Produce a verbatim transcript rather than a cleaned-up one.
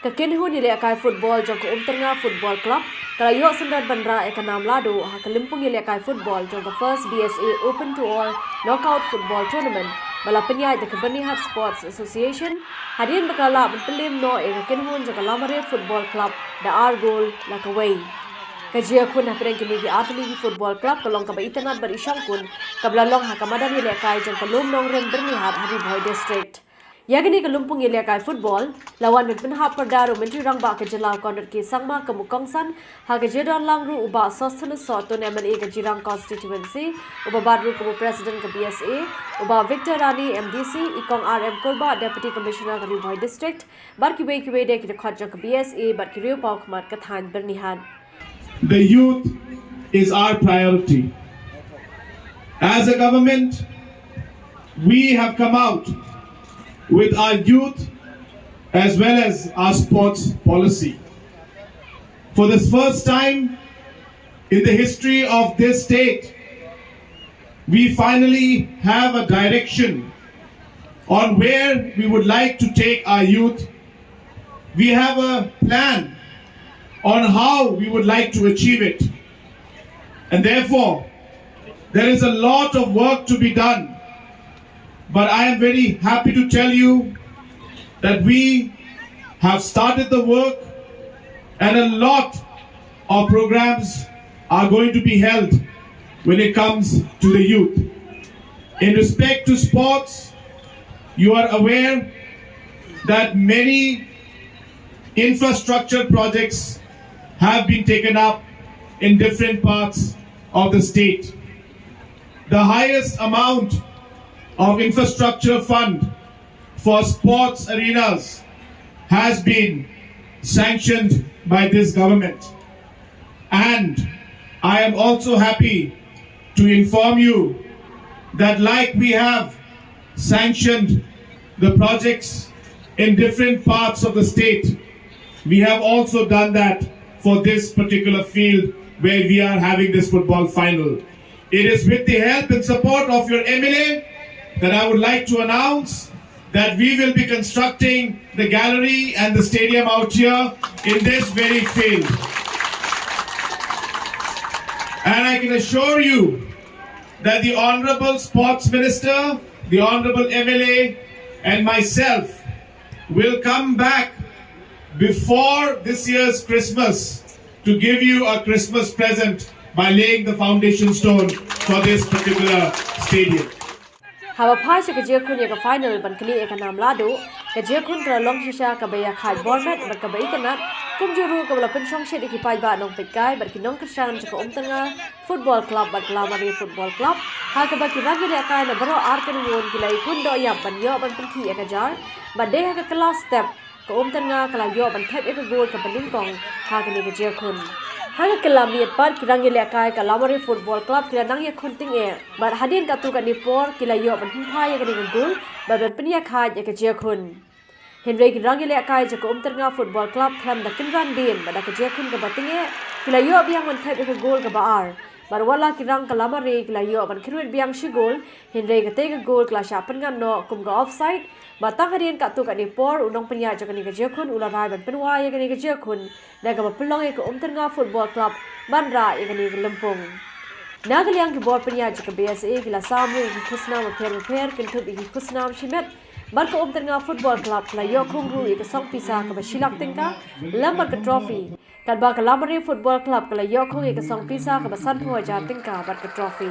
Ka kynhun ïalehkai football jong ka Umtyrnga Football Club ka la ïoh syndon ban rah ïa ka nam lahduh ha ka lympung ïalehkai football jong ka First B S A Open to All Knockout Football Tournament ba la pynïaid da ka Byrnihat Sports Association, hadien ba ka la lah ban pynliem noh ïa ka kynhun jong ka Lamare Football Club da ar gol la kawei. Ka jingïakhun hapdeng kine ki artylli ki football club ka long kaba itynnad bad ishongkun, kaba la long ha ka madan ïalehkai jong ka Lum Nongrim Byrnihat ha Ri Bhoi District. Ïa kane ka lympung ïalehkai football la wan ban pynhap pyrda da u Myntri Rangbah ka jylla Conrad K Sangma kum u kongsan, ha ka jingdon lang ruh u Bah Sosthenes Sohtun, M L A ka Jirang Constituency, uba bat ruh kum u President ka B S A, u Bah Victor Rani, M D C, i Kong R M Kurbah, Deputy Commissioner ka Ri Bhoi District, bad kiwei kiwei de ki dkhot jong ka B S A bad ki riewpawkhmat ka thaiñ Byrnihat. The youth is our priority. As a government, we have come out with our youth as well as our sports policy. For the first time in the history of this state, we finally have a direction on where we would like to take our youth. We have a plan on how we would like to achieve it. And therefore, there is a lot of work to be done. But I am very happy to tell you that we have started the work, and a lot of programs are going to be held when it comes to the youth. In respect to sports, you are aware that many infrastructure projects have been taken up in different parts of the state. The highest amount of infrastructure fund for sports arenas has been sanctioned by this government. And I am also happy to inform you that, like we have sanctioned the projects in different parts of the state, we have also done that for this particular field where we are having this football final. It is with the help and support of your M L A that I would like to announce that we will be constructing the gallery and the stadium out here in this very field. And I can assure you that the Honorable Sports Minister, the Honorable M L A, and myself will come back before this year's Christmas to give you a Christmas present by laying the foundation stone for this particular stadium. Haba phai sha ka jingïakhun ïa ka final ban knieh ïa ka nam lahduh, ka jingïakhun ka la long shisha kaba ïakhaid bor met bad kaba itynnad, kumjuh ruh kaba la pynshongshit ïa ki paidbah nongpeitkai bad ki nongkyrshan jong ka Umtyrnga Football Club bad ka Lamare Football Club, ha kaba ki rangïalehkai na baroh ar kynhun ki la ïakhun dohïap ban ïoh ban pynkhih ïa ka jar, bad dei ha ka kylla step ka Umtyrnga ka la ïoh ban thep ïa ka gol kaba nyngkong ha kane ka jingïakhun. Ha ka kylla miet pat ki rangïalehkai ka Lamare Football Club ki la nang ïakhun tyngeh, bad hadien katto katne por ki la ïoh ban pynphai ïa kane ka gol bad ban pynïakhaid ïa ka jingïakhun. Hynrei ki rangïalehkai jong ka Umtyrnga Football Club khlem da kynran dien bad da ka jingïakhun kaba tyngeh ki la ïoh biang ban thep ïa ka gol kaba ar. Bad wat la ki rang ka Lamare ki la ïoh ban kyrwit biang shi gol, hynrei katei ka gol ka la shah pynngat noh kum ka offside, bad tang hadien katto katne por u nongpynïaid jong kane ka jingïakhun u la rai ban pynwai ïa kane ka jingïakhun, da kaba pynlong ïa ka Umtyrnga Football Club ban rah ïa kane ka lympung. Na ka liang ki bor pynïaid jong ka B S A ki la sam ruh ïa ki khusnam bapher bapher, kynthup ïa ki khusnam shimet, bad ka Umtyrnga Football Club ka la ïoh khong ruh ïa ka song pisa kaba shi lak tyngka lem bad ka trophy, katba ka Lamare Football Club ka la ïoh khong ïa ka song pisa kaba sanphew hajar tyngka bad ka trophy.